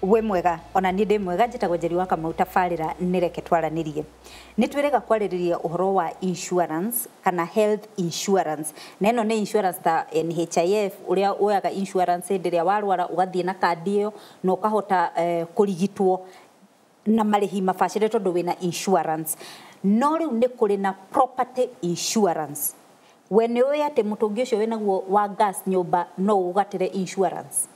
We mwega, ona niĩ ndĩ mwega. Njĩtagwo Njeri wa Kamau. Tabarĩra nĩ Reke Twaranĩrie. Nĩ twĩrĩga kwarĩrĩria ũhoro wa insurance kana health insurance, na ĩno nĩ insurance ta NHIF, ũrĩa woyaga insurance hĩndĩ ĩrĩa warwara, ũgathiĩ na kandi ĩyo na ũkahota kũrigitwo na marĩhi mabacĩre tondũ wĩna insurance. No rĩu nĩ kũrĩ na property insurance. We nĩ ũĩ atĩ mũtũngi ũcio wĩnaguo wa gas nyũmba no ũgatĩre insurance?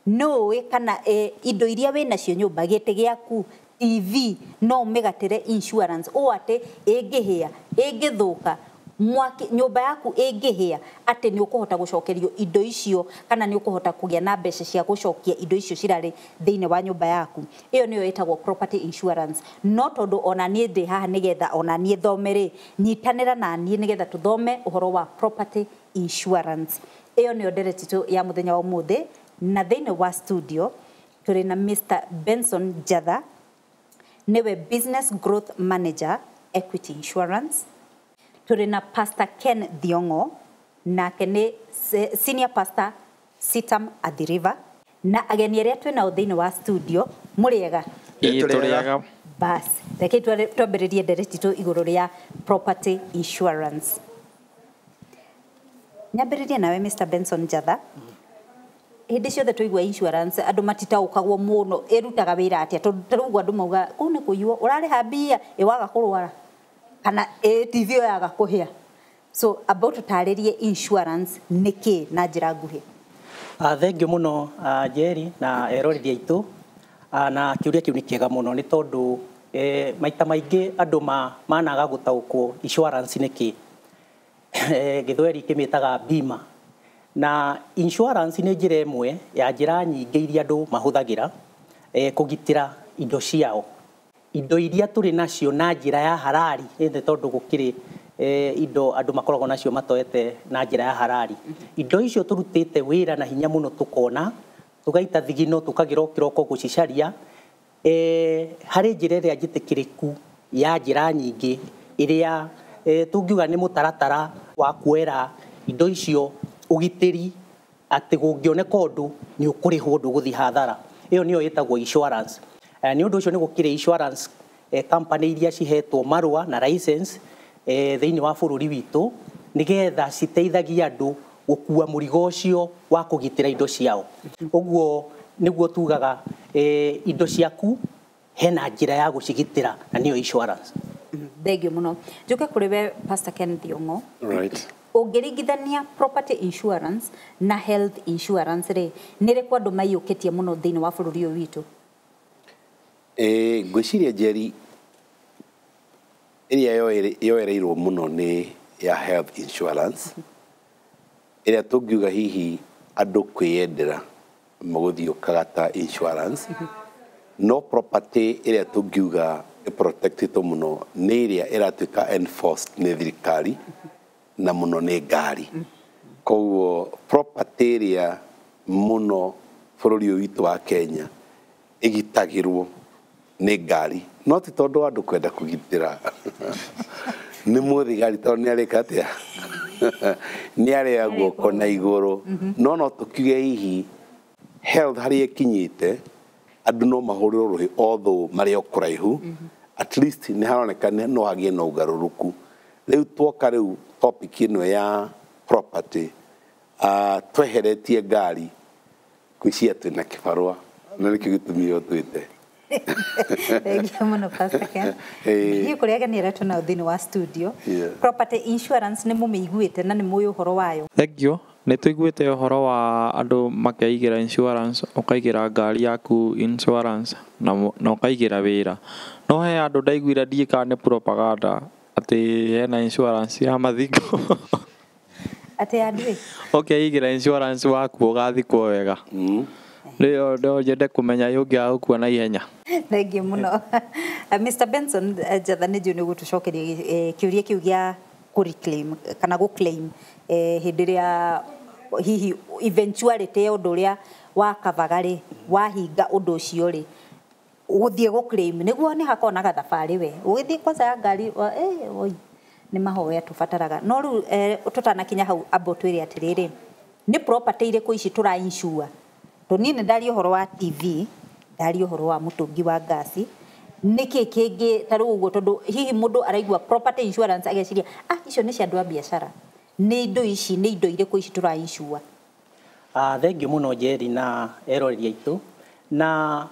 No ũĩ kana indo iria wĩnacio nyũmba, gĩtĩ gĩaku, TV, no ũmĩgatĩre insurance, ũũ atĩ ĩngĩhĩa, ĩngĩthũka mwaki, nyũmba yaku ĩngĩhĩa, atĩ nĩ ũkũhota gũcokerio indo icio kana nĩ ũkũhota kũgĩa na mbeca cia gũcokia indo icio cirarĩ thĩinĩ wa nyũmba yaku? Ĩyo nĩyo ĩtagwo property insurance. No tondũ ona niĩ ndĩ haha nĩgetha ona niĩ thome rĩ, nyitanĩra na niĩ nĩgetha tũthome ũhoro wa property insurance. Ĩyo nĩyo ndereti itũ ya mũthenya wa ũmũthĩ, na thĩinĩ wa studio tũrĩ na Mr. Benson Jatha, nĩwe Business Growth Manager, Equity Insurance. Tũrĩ na Pastor Ken Thiongo, nake nĩ Senior Pastor, CITAM Athi River, na ageni arĩa twĩ nao thĩinĩ wa studio. Mũrĩega? Ĩĩ, tũrĩega. Bas, reke twambĩrĩrie ndereti itũ igũrũ rĩa property insurance. Nyambĩrĩrie nawe, Mr. Benson Jatha. Hĩndĩ ciothe tũigua insurance, andũ matitaũkagwo mũno ĩrutaga wĩra atĩa, tondũ ta rĩu ũguo andũ mauga kũu nĩ kũiywo, ũrarĩha mbia ĩwaga kũrwara kana ĩ TV ĩyo yaga kũhĩa. So amba ũtũtarĩrie insurance nĩ kĩ na njĩra nguhĩ. Thengiũ mũno, Njeri na eroreri aitũ. Na kĩũria kĩu nĩ kĩega mũno, nĩ tondũ maita maingĩ andũ managa gũtaũkwo insurance nĩ kĩ. Gĩthweri kĩmĩtaga bima, na insurance nĩ njĩra ĩmwe ya njĩra nyingĩ iria andũ mahũthagĩra kũgitĩra indo ciao, indo iria tũrĩ nacio na njĩra ya harari, nĩ tondũ gũkĩrĩ indo andũ makoragwo nacio matoete na njĩra ya harari. Indo icio tũrutĩte wĩra na hinya mũno, tũkona tũgaita thigino, tũkagĩra o kĩroko gũcicaria, harĩ njĩra ĩrĩa njĩtĩkĩrĩku ya njĩra nyingĩ ĩrĩa tũngiuga nĩ mũtaratara wa kuoera indo icio ũgitĩri, atĩ gũngĩoneka ũndũ nĩ ũkũrĩhwo, ndũgũthiĩ hathara. Ĩyo nĩyo ĩtagwo insurance. Nĩ ũndũ ũcio nĩ gũkĩrĩ insurance company iria cihetwo marũa na license thĩinĩ wa bũrũri witũ, nĩgetha citeithagie andũ gũkua mũrigo ũcio wa kũgitĩra indo ciao. Ũguo nĩguo tugaga indo ciaku hena njĩra ya gũcigitĩra, na nĩyo insurance. Thengio mũno. Njũke kũrĩ we, Pastor Ken Thiongo. Right. Ũngĩringithania property insurance na health insurance rĩ, nĩ rĩkũ andũ maiyũkĩtie mũno thĩinĩ wa bũrũri ũyũ witũ? Ngwĩciria, Njeri, ĩrĩa yoereirwo mũno nĩ ya health insurance, ĩrĩa tũngiuga hihi andũ kwĩyendera magũthiĩ ũkagata insurance. No property ĩrĩa tũngiuga ĩprotectĩtwo mũno nĩ ĩrĩa ĩratuĩka enforced nĩ thirikari, na mũno nĩ ngari. Koguo property ĩrĩa mũno bũrũri ũyũ witũ wa Kenya ĩgitagĩrwo nĩ ngari, no ti tondũ andũ kwenda kũgitĩra, nĩ mũthigari, tondũ nĩ arĩka atĩa, nĩ arĩa guoko na igũrũ. No tũkiuge hihi health harĩa ĩkinyĩte, andũ no mahũrĩrwo rũhĩ although marĩ o kũraihu, at least nĩ haroneka no hagĩe na ũgarũrũku. Rĩu twoka rĩu topic ĩno ya property, tweheretie ngari, ngwĩciria twĩna kĩbarũa, na nĩkĩo gĩtũmi ĩyo twĩte. Thengiũ mũno, Pastor Ken. Ĩĩ. Thiĩ kũrĩ ageni arĩa twĩnao thĩinĩ wa studio. Property insurance nĩ mũmĩiguĩte na nĩ mũĩ ũhoro wayo? Thengiũ. Nĩ tũiguĩte ũhoro wa andũ makeigĩra insurance, ũkaigĩra ngari yaku insurance na ũkaigĩra wĩra. No he andũ ndaiguire, ndiũĩ kana nĩ propaganda, atĩ hena insurance ya mathiko. Atĩ ya nduĩ? Ũkeigĩra insurance waku ũgathikwo wega. Rĩo no nyende kũmenya ĩ ũngĩaga gũkua na ihenya. Thengiũ mũno. Mr. Benson Jatha, nĩ njũĩ nĩ ũgũtũcokeria kĩũria kĩu gĩa kũ-reclaim kana gũ-claim hĩndĩ ĩrĩa hihi eventuality ya ũndũ ũrĩa wakavaga rĩ wahinga, ũndũ ũcio rĩ, gũthiĩ gũ-claim nĩguo nĩ hakoragwo na gathabarĩ we ũgĩthiĩ kwanza ya ngari oi, nĩ mahoya tũbataraga. No rĩu tũtanakinya hau, amba ũtwĩre atĩrĩrĩ, nĩ property irĩkũ ici tũra insure? Tondũ niĩ nĩ ndaria ũhoro wa TV, ndaria ũhoro wa mũtũngi wa ngasi, nĩkĩ kĩngĩ ta rĩu ũguo, tondũ hihi mũndũ araigua property insurance ageciria icio nĩ cia andũ a biacara. Nĩ indo ici, nĩ indo irĩkũ ici tũra insure? Thengiũ mũno Njeri na eroreri aitũ. Na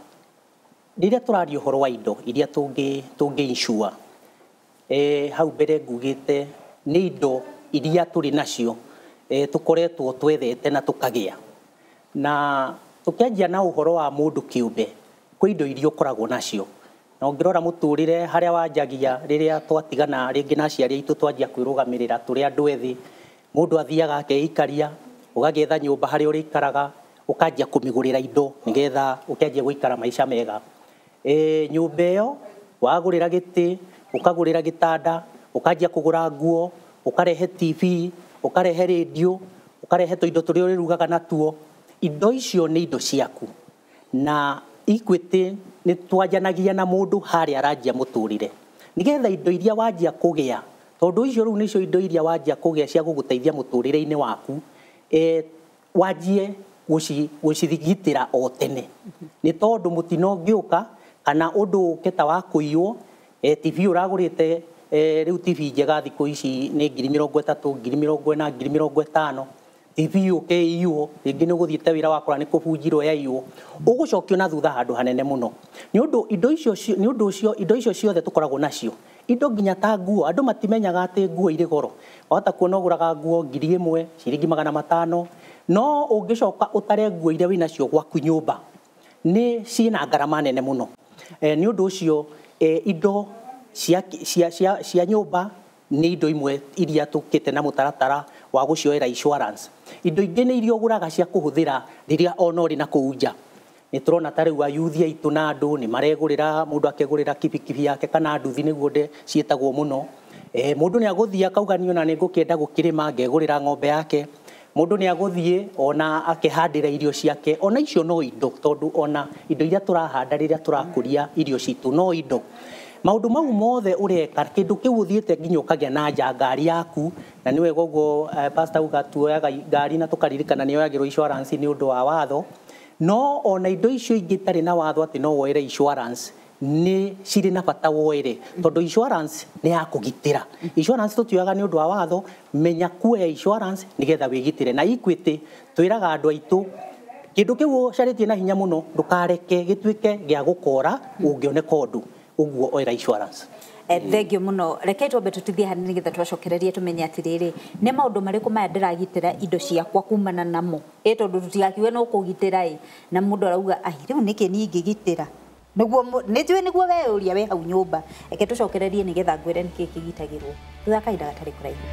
rĩrĩa tũraria ũhoro wa indo iria tũngĩ insure, hau mbere ngugĩte nĩ indo iria tũrĩ nacio, tũkoretwo twethete na tũkagĩa. Na tũkĩanjia na ũhoro wa mũndũ kĩũmbe, kwĩ indo iria ũkoragwo nacio. Na ũngĩrora mũtũrĩre harĩa wanjagia rĩrĩa twatigana rĩngĩ na aciari aitũ twanjia kwĩrũgamĩrĩra tũrĩ andũ ethĩ, mũndũ athiaga akeikaria, ũgagĩetha nyũmba harĩa ũrĩikaraga, ũkanjia kũmĩgũrĩra indo nĩgetha ũkĩanjia gũikara maica mega. Nyũmba ĩyo wagũrĩra gĩtĩ, ũkagũrĩra gĩtanda, ũkanjia kũgũra nguo, ũkarehe TV, ũkarehe radio, ũkarehe tũindo tũrĩa ũrĩrugaga natuo. Indo icio nĩ indo ciaku. Na Equity nĩ twanjanagia na mũndũ harĩa aranjia mũtũrĩre, nĩgetha indo iria wanjia kũgĩa, tondũ icio rĩu nĩcio indo iria wanjia kũgĩa cia gũgũteithia mũtũrĩre-inĩ waku, wanjie gũcigitĩra o tene. Nĩ tondũ mũtino ũngĩũka kana ũndũ ũke ta wa kũiywo, TV ũragũrĩte, rĩu TV njega thikũ ici nĩ ngiri mĩrongo ĩtatũ, ngiri mĩrongo ĩna, ngiri mĩrongo ĩtano. TV ũke ĩiywo, rĩngĩ nĩ ũgũthiĩte wĩra wakora nĩ kũbunjirwo yaiywo, ũgũcokio na thutha handũ hanene mũno. Nĩ ũndũ indo icio nĩ ũndũ ũcio indo icio ciothe tũkoragwo nacio, indo nginya ta nguo, andũ matimenyaga atĩ nguo irĩ goro. Wahota kuona ũgũraga nguo ngiri ĩmwe, ciringi magana matano, no ũngĩcoka ũtare nguo iria wĩnacio gwaku nyũmba, nĩ ciĩna ngarama nene mũno. Nĩ ũndũ ũcio, indo cia nyũmba nĩ indo imwe iria tũkĩte na mũtaratara wa gũcioera insurance. Indo ingĩ nĩ iria ũgũraga cia kũhũthĩra rĩrĩa ona ũrĩ na kũu nja. Nĩ tũrona ta rĩu ayuthi aitũ na andũ nĩ maregũrĩra, mũndũ akegũrĩra kibikibi yake kana nduthi nĩguo ciĩtagwo mũno. Mũndũ nĩ agũthiĩ akauga niĩ ona nĩ ngũkĩenda gũkĩrĩma, ngegũrĩra ng'ombe yake. Mũndũ nĩ agũthiĩ ona akĩhandĩra irio ciake, ona icio no indo, tondũ ona indo iria tũrahanda rĩrĩa tũrakũria irio citũ no indo. Maũndũ mau mothe ũreka, kĩndũ kĩu ũthiĩte nginya ũkagĩa na nja ngari yaku, na nĩ wega ũguo, pastor auga tuoyaga ngari na tũkaririkana nĩ yoyagĩrwo insurance nĩ ũndũ wa watho. No ona indo icio ingĩ itarĩ na watho atĩ no woere insurance, nĩ cirĩ na bata woere, tondũ insurance nĩ ya kũgitĩra. Insurance tũtioyaga nĩ ũndũ wa watho, menya kuoya insurance nĩgetha wĩgitĩre. Na Equity twĩraga andũ aitũ, kĩndũ kĩu ũcarĩtie na hinya mũno ndũkareke gĩtuĩke gĩa gũkora ũngĩoneka ũndũ, ũguo oera insurance. Thengiũ mũno. Reke twambe tũtithie hanini nĩgetha twacokererie tũmenye atĩrĩrĩ, nĩ maũndũ marĩkũ maya ndĩragitĩra indo ciakwa kumana namo. Tondũ tũtigakiuge no kũgitĩra ĩ, na mũndũ arauga ai rĩu nĩkĩ niĩ ingĩgitĩra, nĩguo nĩ njũĩ nĩguo weyũria wĩ hau nyũmba. Reke tũcokererie nĩgetha ngwĩre nĩkĩ kĩgitagĩrwo thutha kahinda gatarĩ kũraihu.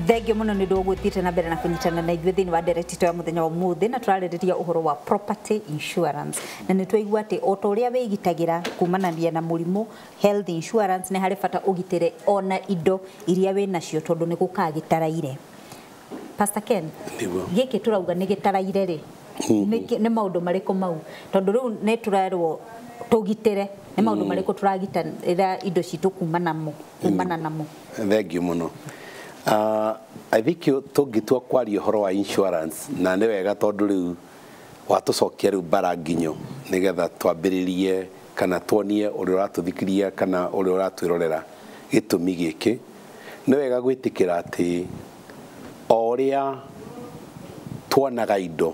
Thengiũ mũno nĩ ũndũ wa gũthiĩte na mbere na kũnyitana na ithuĩ thĩinĩ wa ndereti ya mũthenya wa ũmũthĩ, na tũrarĩrĩria ũhoro wa property insurance. Na nĩ twaigua atĩ o ta ũrĩa wĩgitagĩra kumanania na mũrimũ, health insurance nĩ harĩ bata ũgitĩre ona indo iria wĩ nacio, tondũ nĩ gũkagĩtaraire. Pastor Ken, gĩkĩ tũrauga nĩ gĩtaraire rĩ, nĩ maũndũ marĩkũ mau? Tondũ rĩu nĩ tũrerwo tũgitĩre, nĩ maũndũ marĩkũ tũragitĩra indo citũ kumana namo? Thengiũ mũno. I think tũngĩtua kwaria ũhoro wa insurance, na nĩ wega tondũ rĩu watũcokia rĩu bara nginyo nĩgetha twambĩrĩrie kana tuonie ũrĩa ũratũthikĩria kana ũrĩa ũratwĩrorera gĩtũmi gĩkĩ. Nĩ wega gwĩtĩkĩra atĩ o ũrĩa tuonaga indo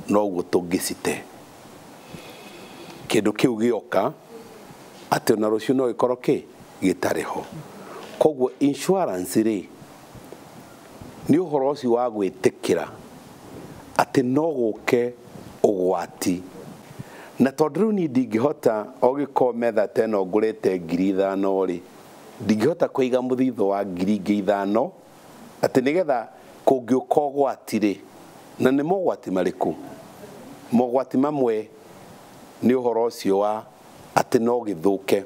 noguo tũngĩcite. Kĩndũ kĩu gĩoka atĩ ona rũciũ no gĩkorwo kĩ gĩtarĩ ho. Koguo insurance rĩ nĩ ũhoro ũcio wa gwĩtĩkĩra atĩ no gũke ũgwati, na tondũ rĩu niĩ ndingĩhota ogĩkorwo metha ta ĩno ngũrĩte ngiri ithano rĩ, ndingĩhota kũiga mũthithũ wa ngiri ingĩ ithano atĩ nĩgetha kũngĩũka ũgwati rĩ. Na nĩ mogwati marĩkũ? Mogwati mamwe nĩ ũhoro ũcio wa atĩ no gĩthũke.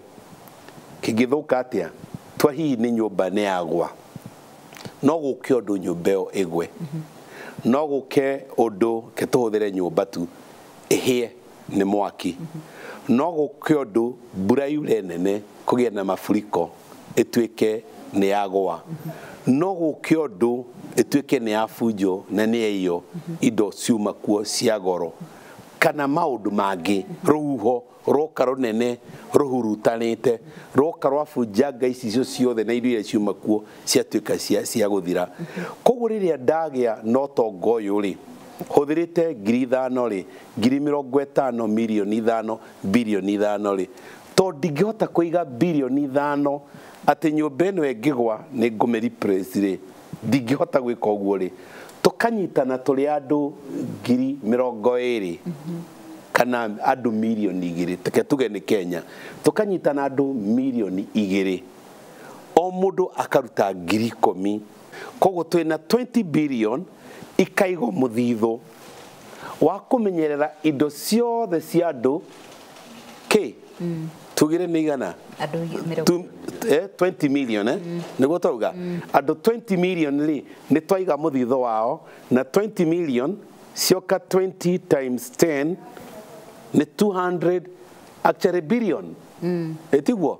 Kĩngĩthũka atĩa? Twa hihi nĩ nyũmba nĩ yagwa, No gũke ũndũ nyũmba ĩyo ĩgwe, no gũke ũndũ ke tũhũthĩre nyũmba tu ĩhĩe nĩ mwaki, no gũke ũndũ mbura yure nene kũgĩe na mafuriko ĩtuĩke nĩ yagũa, no gũke ũndũ ĩtuĩke nĩ yabunjwo na nĩ yaiywo indo ciuma kuo cia goro kana maũndũ mangĩ, rũhuho rwoka rũnene rũhurutanĩte rwoka rwabunjanga ici icio ciothe na indo iria ciuma kuo ciatuĩka cia gũthira. Koguo rĩrĩa ndagĩa na ũtonga ũyũ rĩ, hũthĩrĩte 5,000 rĩ, 50,000, 5 mirioni, 5 bilioni rĩ, tondũ ndingĩhota kũiga 5 bilioni atĩ nyũmba ĩno ĩngĩgwa nĩ ngũmĩ replace rĩ, ndingĩhota gwĩka ũguo rĩ, tũkanyitana tũrĩ andũ 20,000 kana andũ 2 mirioni, reke tuge nĩ Kenya, tũkanyitana andũ 2 mirioni, o mũndũ akaruta 10,000, koguo twĩna 20 billion ikaigwo mũthithũ wa kũmenyerera indo ciothe cia andũ kĩ tugire nĩ igana andũ mĩrongo 20 million nĩguo twauga andũ 20 million rĩ, nĩ twaiga mũthithũ wao na 20 million cioka 20 times 10 nĩ 200 actually billion, ĩtiguo?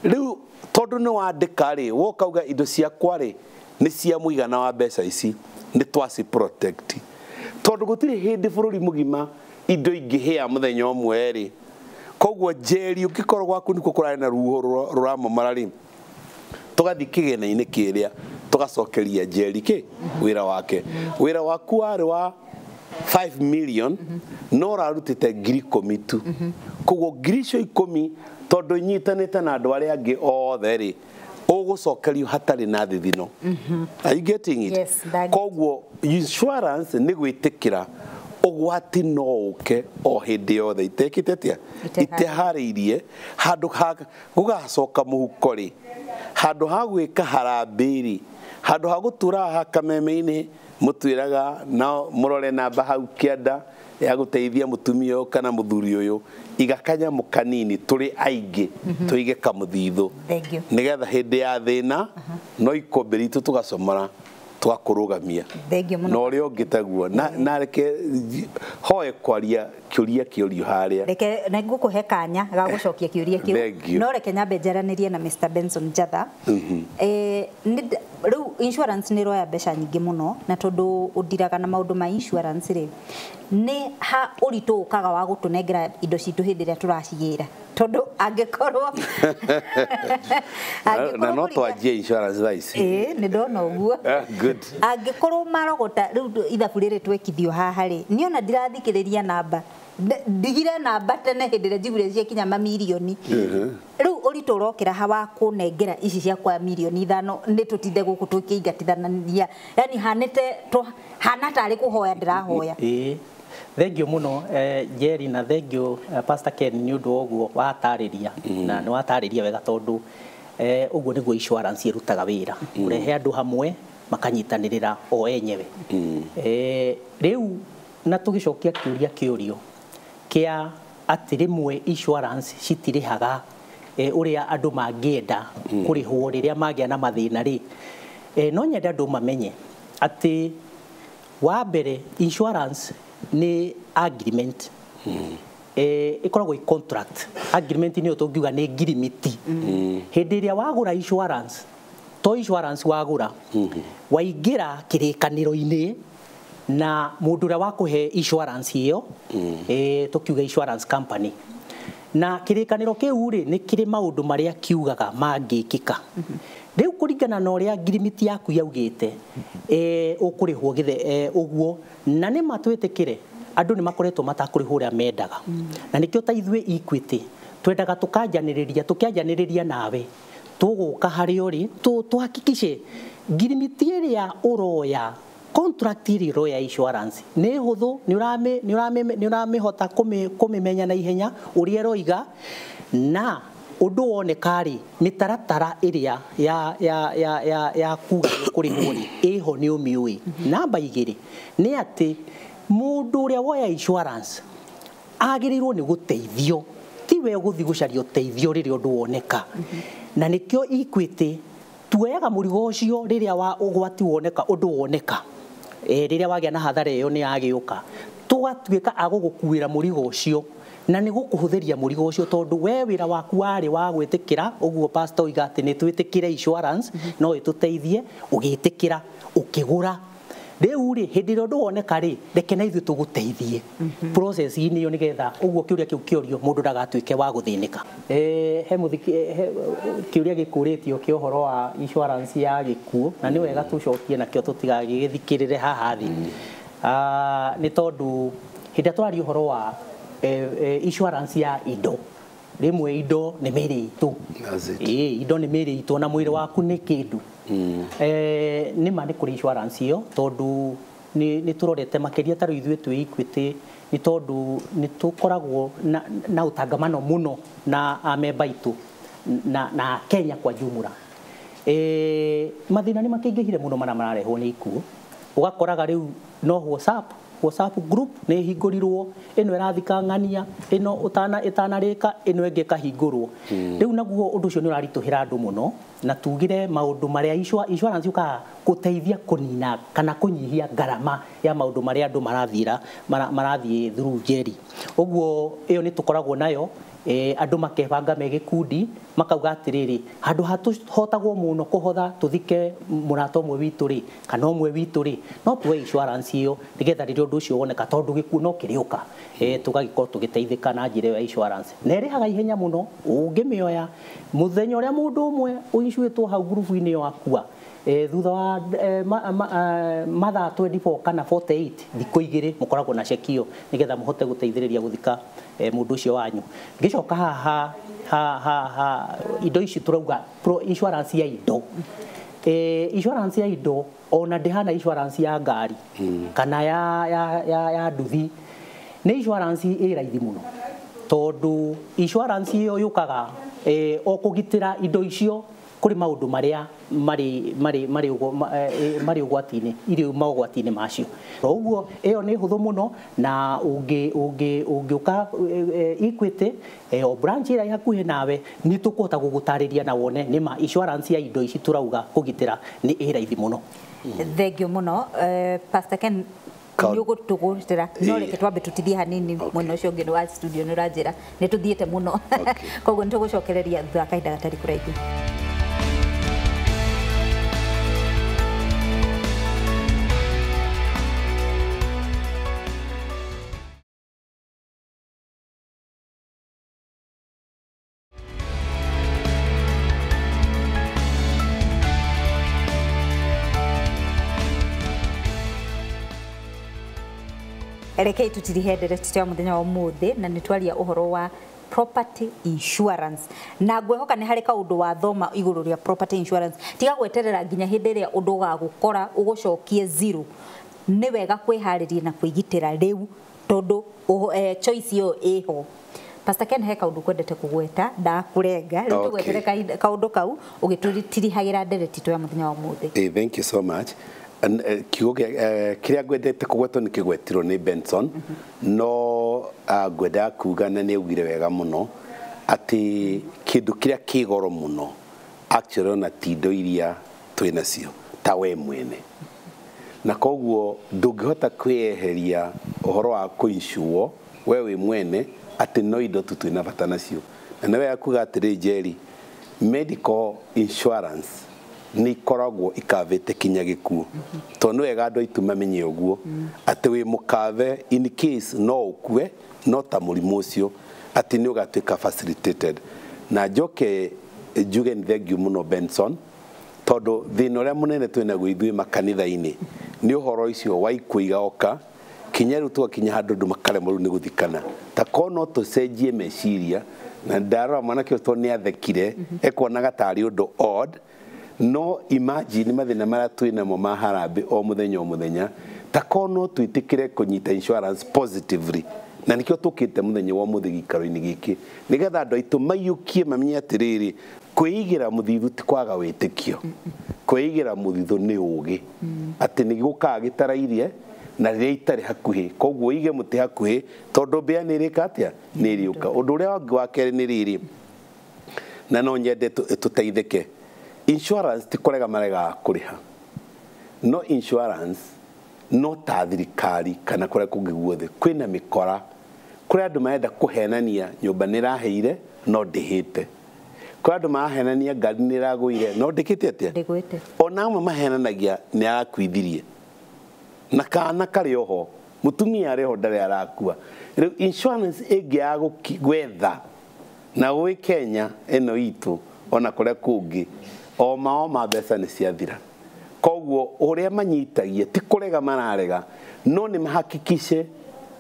Rĩu tondũ nĩ wandĩka rĩ, wokauga indo ciakwa rĩ nĩ cia mũigana wa mbeca ici, nĩ twaci protect, tondũ gũtirĩ hĩndĩ bũrũri mũgima indo ingĩhĩa mũthenya ũmwe rĩ. Koguo Njeri, ũngĩkorwo gwaku nĩkuo kũrarĩ na ruho rũramomora rĩ, tũgathiĩ kĩgĩna-inĩ kĩrĩa tũgacokeria Njeri kĩ wĩra wake. Wĩra waku warĩ wa 5 million no ũrarutĩte 10,000 tu, koguo 10,000 icio tondũ inyitanĩte na andũ arĩa angĩ othe rĩ, ũgũcokerio hatarĩ na thithino. Are you getting it? Yes, ndaget. Koguo insurance nĩ gwĩtĩkĩra ũgwati no ũke o hĩndĩ yothe itekĩte atĩa, iteharĩirie handũ ha gũgacoka mũhuko rĩ, handũ ha gwĩka harambĩ rĩ, handũ ha gũtura haha kameme-inĩ mũtwĩraga no mũrore namba hau kĩanda ya gũteithia mũtumia ũyũ kana mũthuri ũyũ, iga kanyamũ kanini tũrĩ aingĩ tũige kamũthithũ Thank you. nĩgetha hĩndĩ ya thĩna no ikũmbĩ ritũ tũgacomora tũgakũrũgamia Thank you mũno. Na ũrĩa ũngĩ taguo na reke hoe kwaria kĩũria kĩũrio harĩa. Reke na ngũkũhe kanya ga gũcokia kĩũria kĩu. Thank you. No reke nyambe njaranĩrie na Mr. Benson Njatha. Rĩu insurance nĩ ĩroya mbeca nyingĩ mũno, na tondũ ũndiraga na maũndũ ma insurance rĩ, nĩ ha ũritũ ũkaga wa gũtũnengera indo citũ hĩndĩ ĩrĩa tũracigĩra, tondũ angĩkorwo Na no twanjie insurance thaa ici. Ĩĩ, nĩ ndona ũguo. Ah, good. Angĩkorwo marogota rĩu ithabu rĩrĩ twekithio haha rĩ, niĩ ona ndirathikĩrĩria namba, ndigire namba tene hĩndĩ ĩrĩa njiguire ciakinya mamirioni. Rĩu ũritũ ũrokĩra ha wa kũnengera ici ciakwa 5 mirioni nĩ tũtinde gũkũ tũkĩingatithania, yani hanĩte hana tarĩ kũhoya ndĩrahoya. Ĩĩ, thengio mũno Jerry, na thengio Pastor Ken nĩ ũndũ wa ũguo watarĩria, na nĩ watarĩria wega tondũ ũguo nĩguo insurance ĩrutaga wĩra, kũrehe andũ hamwe makanyitanĩrĩra o enyewe. Rĩu na tũgĩcokia kĩũria kĩũrio kĩa atĩ rĩmwe insurance citirĩhaga ũrĩa andũ mangĩenda kũrĩhwo rĩrĩa magĩa na mathĩna rĩ, no nyende andũ mamenye atĩ wa mbere insurance nĩ agreement, ĩkoragwo ĩ contract agreement, nĩyo tũngiuga nĩ ngirimiti. Hĩndĩ ĩrĩa wagũra insurance, to insurance wagũra, waingĩra kĩrĩkanĩro-inĩ na mũndũ ũrĩa wakũhe insurance ĩyo, tũkiuga insurance company, na kĩrĩkanĩro kĩu rĩ nĩ kĩrĩ maũndũ marĩa kiugaga mangĩkĩka. Rĩu kũringana na ũrĩa ngirimiti yaku yaugĩte, ũkũrĩhwo gĩthe ũguo, na nĩ ma twĩtĩkĩre andũ nĩ makoretwo matakũrĩhwo ũrĩa mendaga, na nĩkĩo ta ithuĩ Equity twendaga tũkanjanĩrĩria, tũkĩanjanĩrĩria nawe tũgũka harĩa ũrĩ tũhakikice ngirimiti ĩrĩa ũroya, contract ĩrĩa ũroya insurance nĩ hũthũ, nĩ ũramĩhota kũmĩmenya na ihenya ũrĩa ĩroiga, na ũndũ woneka rĩ, mĩtaratara ĩrĩa ya kuga nĩ kũrĩhwo rĩ ĩho nĩ ũmĩũĩ. Namba igĩrĩ nĩ atĩ mũndũ ũrĩa woya insurance agĩrĩirwo nĩ gũteithio, ti we gũthiĩ gũcaria ũteithio rĩrĩa ũndũ woneka, na nĩkĩo Equity Tuoyaga mũrigo ũcio rĩrĩa wa ũgwati woneka ũndũ woneka, rĩrĩa wagĩa na hathara ĩyo nĩ yagĩũka, tũgatuĩka a gũgũkuĩra mũrigo ũcio na nĩ gũkũhũthĩria mũrigo ũcio tondũ we wĩra waku warĩ wa gwĩtĩkĩra ũguo pastor oiga atĩ nĩ twĩtĩkĩre insurance no ĩtũteithie, ũgĩtĩkĩra ũkĩgũra. Rĩu rĩ hĩndĩ ĩrĩa ũndũ woneka rĩ, reke na ithuĩ tũgũteithie process-inĩ ĩyo nĩgetha ũguo kĩũria kĩu kĩorio mũndũ ndagatuĩke wa gũthĩnĩka. He kĩũria gĩkũrĩtio kĩa ũhoro wa insurance ya gĩkuũ na nĩ wega tũcokie nakĩo tũtigagĩgĩthikĩrĩre haha thĩ. Nĩ tondũ hĩndĩ ĩrĩa tũraria ũhoro wa insurance ya indo, rĩmwe indo nĩ mĩĩrĩ itũ. Indo nĩ mĩĩrĩ itũ na mwĩrĩ waku nĩ kĩndũ. Nĩ ma nĩ kũrĩ insurance ĩyo tondũ nĩ tũrorete makĩria ta rĩu ithuĩ twĩ Equity nĩ tondũ nĩ tũkoragwo na ũtangamano mũno na amemba aitũ na Kenya kwa jumla. Mathĩna nĩ makĩingĩhire mũno marĩa mararehwo nĩ ikuũ. Ũgakoraga rĩu no WhatsApp group nĩ hingũrirwo, ĩno ĩrathika ng'ania, ĩno ĩtanarĩka, ĩno ĩngĩ ĩkahingũrwo. Rĩu naguo ũndũ ũcio nĩ ũraritũhĩra andũ mũno na tugire maũndũ marĩa insurance yũkaga gũteithia kũnina kana kũnyihia ngarama ya maũndũ marĩa andũ marathiĩ through njeri. Ũguo ĩyo nĩ tũkoragwo nayo. Andũ makebanga me gĩkundi makauga atĩrĩrĩ, handũ ha tũhotagwo mũno kũhotha tũthike mũrata ũmwe witũ rĩ kana ũmwe witũ rĩ, no tuoe insurance ĩyo nĩgetha rĩrĩa ũndũ ũcio woneka tondũ gĩkuũ no kĩrĩũka, tũgagĩkorwo tũgĩteithĩka na njĩra ĩyo ya insurance. Na ĩrĩhaga ihenya mũno, ũngĩmĩoya mũthenya ũrĩa mũndũ ũmwe ũincuĩtwo hau ngurubu-inĩ ĩyo akua, thutha wa mathaa 24 kana 48 thikũ igĩrĩ mũkoragwo na ceki ĩyo nĩgetha mũhote gũteithĩrĩria gũthika mũndũ ũcio wanyu. Ngĩcoka haha ha indo ici tũrauga insurance ya indo. Insurance ya indo ona ndĩhana insurance ya ngari kana ya nduthi, nĩ insurance ĩ raithi mũno tondũ insurance ĩyo yũkaga o kũgitĩra indo icio kũrĩ maũndũ marĩa marĩ ũgwati-inĩ, irĩ maũgwati-inĩ macio. Ũguo ĩyo nĩ hũthũ mũno na ũngĩũka Equity o branch ĩrĩa ĩ hakuhĩ nawe nĩ tũkũhota gũgũtarĩria na wone nĩ ma insurance ya indo ici tũrauga kũgitĩra nĩ ĩ raithi mũno. Thengiũ mũno Pastor Ken, nĩ ũgũtũgũtĩra no reke twambe tũtithie hanini mwena ũcio ũngĩ wa studio nĩ ũranjĩra nĩ tũthiĩte mũno, koguo nĩ tũgũcokereria thutha wa kahinda gatarĩ kũraihu. Rekei tutirihe ndereti cia muthenya wa umuthi na nitwaria uhoro wa property insurance na ngwehoka nĩ harĩ kaũndũ wathoma igũrũ rĩa property insurance. Tiga gweterera nginya hĩndĩ ĩrĩa ũndũ ũgagũkora ũgũcokie zero. Nĩ wega kwĩharĩria na kwĩgitĩra rĩu tondũ choice ĩyo ĩho. Pastor Ken, he kaũndũ kwendete kũgweta ndakũrenga rĩu tũgwetere kaũndũ kau ũgĩtũtirihagĩra ndereti ya mũthenya wa ũmũthĩ. Thank you so much. Kiugo kĩrĩa ngwendete kũgwetwo nĩ kĩgwetirwo nĩ Benson, no ngwendaga kuga na nĩ augire wega mũno atĩ kĩndũ kĩrĩa kĩ goro mũno actually ona ti indo iria twĩ nacio ta we mwene, na koguo ndũngĩhota kwĩyeheria ũhoro wa kũincuo we wĩ mwene atĩ no indo tu twĩna bata nacio. Na nĩ wega kuga atĩrĩ Njeri, medical insurance nĩ ikoragwo ikavĩte kinya gĩkuũ, tondũ nĩ wega andũ aitũ mamenye ũguo atĩ wĩ mũkave in case no ũkue no ta mũrimũ ũcio atĩ nĩ ũgatuĩka facilitated. Na njoke njuge nĩ thengiũ mũno Benson, tondũ thĩna ũrĩa mũnene twĩnaguo ithuĩ makanitha-inĩ nĩ ũhoro ũcio wa ikuũ igoka kinya rĩu tũgakinya handũ andũ makaremwo rĩu nĩ gũthikana. Ta korwo no tũcenjie meciria, na ndarora mwanake ũcio tondũ nĩ athekire ekuonaga tarĩ ũndũ odd, no imagine mathĩna marĩa twĩ namo ma harambĩ o mũthenya o mũthenya, ta korwo no twĩtĩkĩre kũnyita insurance positively. Na nĩkĩo tũkĩte mũthenya wa ũmũthĩ gĩikaro-inĩ gĩkĩ nĩgetha andũ aitũ maiyũkie mamenye atĩrĩrĩ, kwĩigĩra mũthithũ ti kwaga wĩtĩkio, kwĩigĩra mũthithũ nĩ ũũgĩ, atĩ nĩ gũkaga gĩtarairie na rĩrĩa itarĩ hakuhĩ, koguo ũige mũtĩ hakuhĩ tondũ mbĩa nĩ ĩrĩka atĩa, nĩ ĩrĩũka. Ũndũ ũrĩa ũngĩ wa kerĩ nĩ rĩrĩ, na no nyende tũteithĩke, Insurance ti kũrega maregaga kũrĩha, no insurance no ta thirikari kana kũrĩa kũngĩ guothe kwĩna mĩkora, kũrĩ andũ marenda kũhenania nyũmba nĩ ĩraheire no ndĩhĩte, kũrĩ andũ marahenania ngari nĩ ĩragũire no ndĩkĩte atĩa, Ndĩgwĩte. Ona amwe mahenanagia nĩ arakuithirie na kana karĩ oho, mũtumia arĩ ho ndarĩ arakua. Rĩu insurance ĩngĩaga gwetha na gwĩ Kenya ĩno itũ ona kũrĩa kũngĩ, oma oma mbeca nĩ ciathira. Koguo ũrĩa manyitagia ti kũrega mararega, no nĩ mahakikice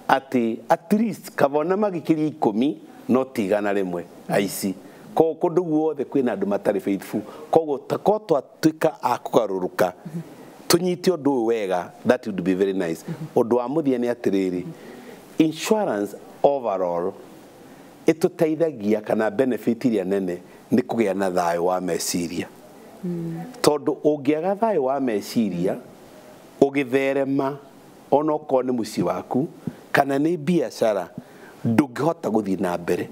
atĩ at least kaba ona magĩkĩria 10 no ti 100 aici. Koguo kũndũ guothe kwĩna andũ matarĩ faithful. Koguo takorwo twatuĩka a kũgarũrũka tũnyite ũndũ ũyũ wega, that would be very nice. Ũndũ wa mũthia nĩ atĩrĩrĩ, insurance overall ĩtũteithagia kana benefit iria nene nĩ kũgĩa na thayũ wa meciria. Tondũ ũngĩaga thayũ wa meciria ũgĩtherema onokorwo nĩ mũciĩ waku kana nĩ biacara, ndũngĩhota gũthiĩ na mbere.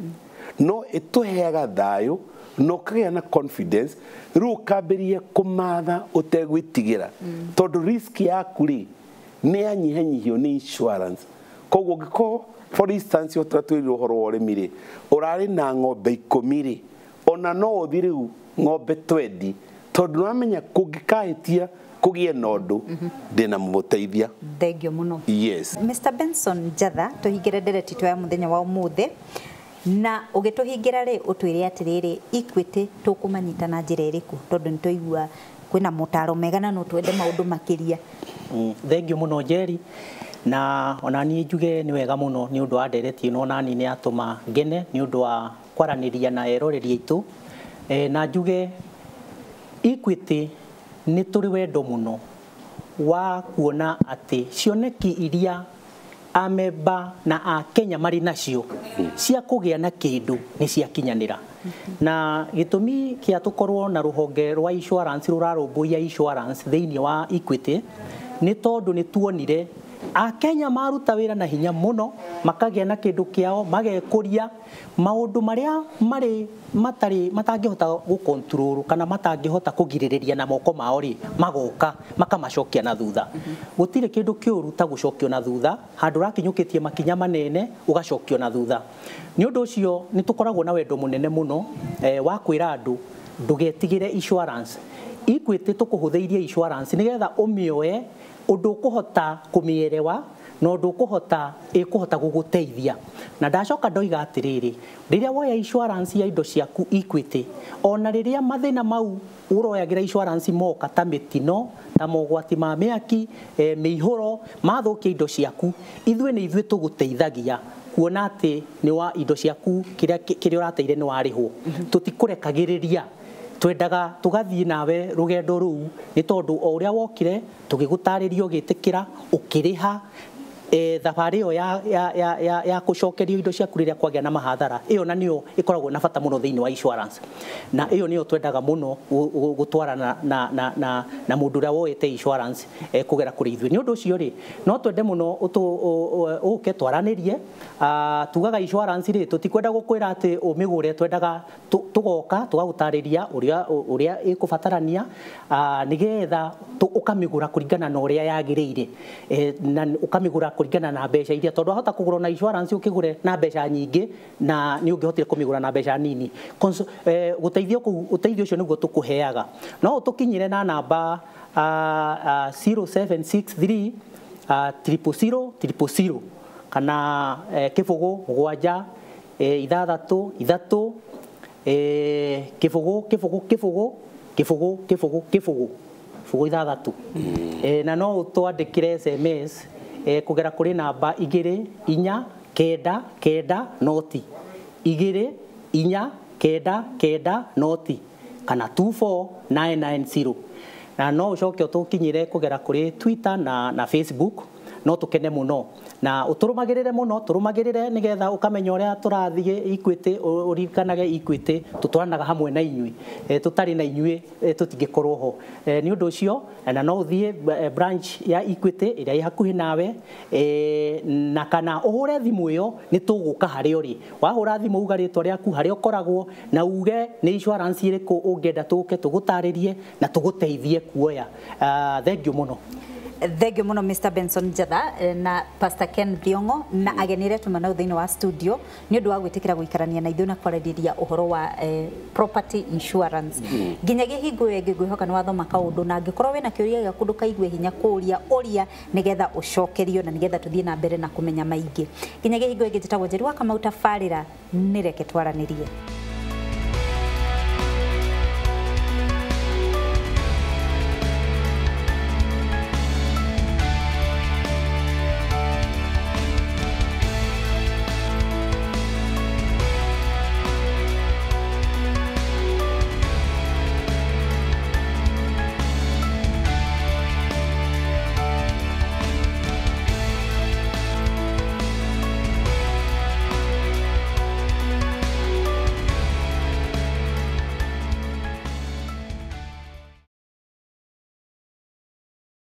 No ĩtũheaga thayũ na ũkagĩa na confidence, rĩu ũkambĩrĩria kũmatha ũtegwĩtigĩra, tondũ risk yaku rĩ nĩ yanyihanyihio nĩ insurance. Koguo ũngĩkorwo for instance ũtũra twĩrirwo ũhoro wa ũrĩmi rĩ, ũrarĩ na ng'ombe 10 rĩ, ona no ũthiĩ rĩu ng'ombe 20, tondũ nĩwamenya kũngĩkahĩtia kũgĩe na ũndũ ndĩna mũteithia. Thengio mũno. Yes. Mr. Benson Njatha, tũhingĩre ndereti itũ ya mũthenya wa ũmũthĩ, na ũgĩtũhingĩra rĩ ũtwĩre atĩrĩrĩ, Equity tũkũmanyita na njĩra ĩrĩkũ, tondũ nĩtwaigua kwĩna motaro mega na no twende maũndũ makĩria. Thengio mũno Njeri, na ona niĩ njuge nĩ wega mũno nĩ ũndũ wa ndereti ĩno, ona niĩ nĩ yatũma ngene nĩ ũndũ wa kwaranĩria na eroreri aitũ. Na njuge Equity nĩ tũrĩ wendo mũno wa kuona atĩ cioneki iria amemba na akenya marĩ nacio cia kũgĩa na kĩndũ nĩ ciakinyanĩra. Na gĩtũmi kĩa tũkorwo na rũhonge rwa insurance rũrarũmbũiya insurance thĩinĩ wa Equity nĩ tondũ nĩ tuonire akenya maruta wĩra na hinya mũno, makagĩa na kĩndũ kĩao, magekũria maũndũ marĩa marĩ matarĩ matangĩhota gũcontrol kana matangĩhota kũgirĩrĩria na moko mao rĩ, magoka makamacokia na thutha. Gũtirĩ kĩndũ kĩũru ta gũcokio na thutha, handũ ũrakinyũkĩtie makinya manene ũgacokio na thutha. Nĩ ũndũ ũcio nĩ tũkoragwo na wendo mũnene mũno wa kwĩra andũ ndũgetigĩre insurance. Equity tũkũhũthĩirie insurance nĩgetha ũmĩoe ũndũ ũkũhota kũmĩerewa na ũndũ ũkũhota ĩkũhota gũgũteithia. Na ndacoka ndoiga atĩrĩrĩ, rĩrĩa woya insurance ya indo ciaku Equity, ona rĩrĩa mathĩna mau ũroyagĩra insurance moka ta mĩtino, ta mogwati ma mĩaki, mĩihũro, mathũkia indo ciaku, ithuĩ nĩ ithuĩ tũgũteithagia kuona atĩ nĩ wa indo ciaku kĩrĩa ũrateire nĩ warĩhwo. Tũtikũrekagĩrĩria, twendaga tũgathiĩ nawe rũgendo rũu nĩ tondũ o ũrĩa wokire tũgĩgũtarĩria ũgĩtĩkĩra ũkĩrĩha thabarĩ ĩyo ya kũcokerio indo ciaku rĩrĩa kwagĩa na mahathara, ĩyo na nĩyo ĩkoragwo na bata mũno thĩinĩ wa insurance. Na ĩyo nĩyo twendaga mũno gũtwarana na mũndũ ũrĩa woete insurance kũgera kũrĩ ithuĩ. Nĩ ũndũ ũcio rĩ, no twende mũno ũke twaranĩrie. Tugaga insurance rĩ, tũtikwenda gũkwĩra atĩ ũmĩgũre, twendaga tũgoka tũgagũtarĩria ũrĩa ĩkũbatarania, nĩgetha ũkamĩgũra kũringana na ũrĩa yagĩrĩire, na ũkamĩgũra kũringana na mbeca iria, tondũ wahota kũgũra na insurance ũkĩgũre na mbeca nyingĩ na nĩ ũngĩhotire kũmĩgũra na mbeca nini. Gũteithio kũu, ũteithio ũcio nĩguo tũkũheaga. No ũtũkinyĩre na namba 0763 000 000 kana 0 7 6 3 0 0 0 0 0 0 0 6. Na no ũtwandĩkĩre SMS kũgera kũrĩ namba 2 4 9 9 noti 2 4 9 9 noti kana 24990. Na no ũcoke ũtũkinyĩre kũgera kũrĩ Twitter na Facebook No tũkene mũno na ũtũrũmagĩrĩre mũno, tũrũmagĩrĩre nĩgetha ũkamenya ũrĩa tũrathiĩ Equity, ũririkanage Equity tũtwaranaga hamwe na inyuĩ, tũtarĩ na inyuĩ tũtingĩkorwo ho. Nĩ ũndũ ũcio na no ũthiĩ branch ya Equity ĩrĩa ĩ hakuhĩ nawe, na kana ũhũre thimũ ĩyo, nĩ tũgũka harĩa ũrĩ. Wahũra thimũ uga rĩtwa rĩaku, harĩa ũkoragwo, na uge nĩ insurance ĩrĩkũ ũngĩenda tũke tũgũtarĩrie na tũgũteithie kuoya. Thengiũ mũno. Thengiũ mũno Mr Benson Njatha na Pastor Ken Thiongo na ageni arĩa tuma nao thĩinĩ wa studio nĩ ũndũ wa gwĩtĩkĩra gũikarania na ithuĩ na kwarĩrĩria ũhoro wa property insurance. Nginyagia hingo ĩyo ĩngĩ, ngwĩhoka nĩ wathoma kaũndũ, na angĩkorwo wĩna kĩũria gĩaku ndũkaigue hinya kũũria, ũria nĩgetha ũcokerio na nĩgetha tũthiĩ na mbere na kũmenya maingĩ. Nginyagia hingo ĩngĩ, njĩtagwo Njeri wa Kamau, tabarĩra nĩ Reke Twaranĩrie.